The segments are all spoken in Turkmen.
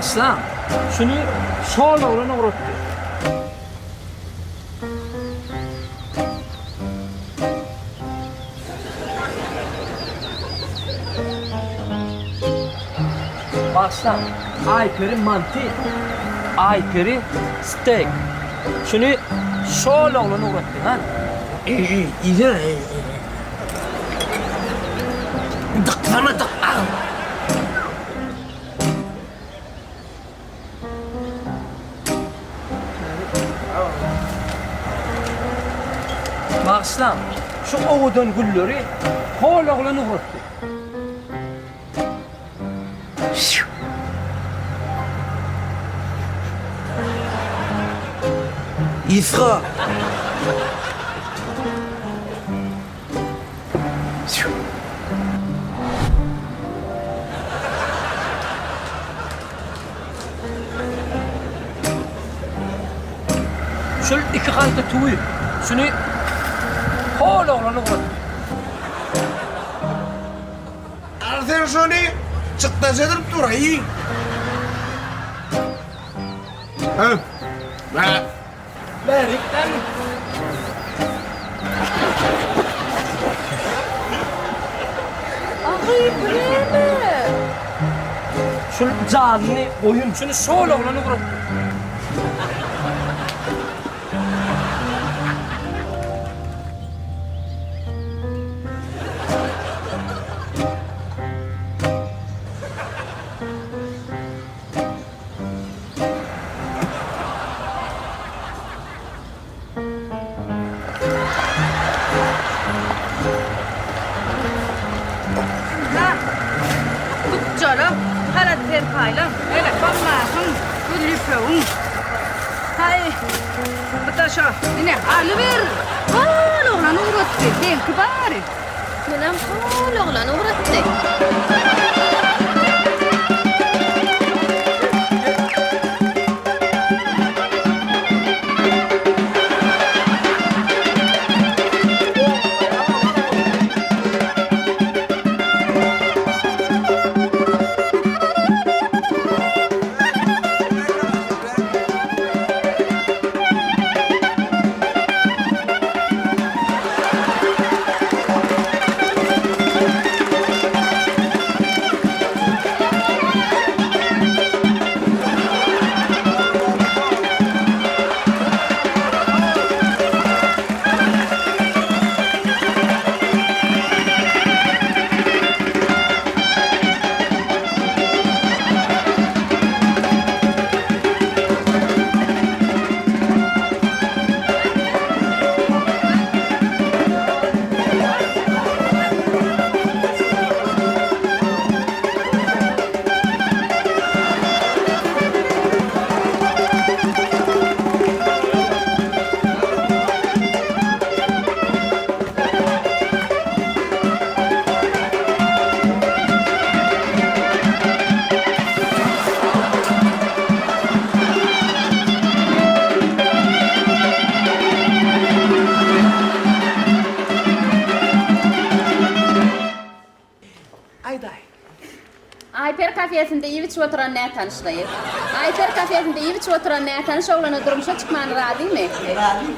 Bagyşlaň, şuny şol oglan ugratdy. Bagyşlaň, Aýperi manty, Aýperi steýk. Şuny şol oglan ugratdy, han? Dyksana dyk agam. Bagyşlaň, şu owadan gülleri hol oglan ugratdy. Ysga. Şul iki halta tüwi. Şuny hol oglan ugratdy. Al sen şony, çykdajy edilip dur, aý. Hä? Bä. Bärikden. Agy, bu näme? Şul janly goýun. Şuny şol oglan ugratdy. Ha, bukjalam, halat-serpaýlam, telefon-mahyň, gül ýüpegiň. Haý, bu-da şo, ine, alyber! Hol oglan ugratdy, seňki bary. Munam hol oglan ugratdy. Aýdaý. Aýper kafesinde iýip-içip oturan nätanyş gyz. Aýper kafesinde iýip-içip oturan nätanyş oglana durmuşa çykmana razymy? Razy.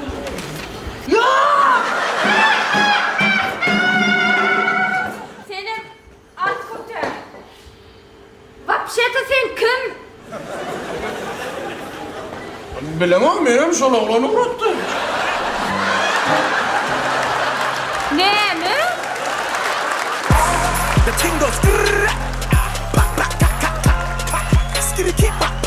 Ýok! Senem at kötäň. Wapşeta sen kim? Bilemok menem şol oglan ugratdy. Näme? The ting goes skrrr, pa pa ka ka ka ka skitty ki pa.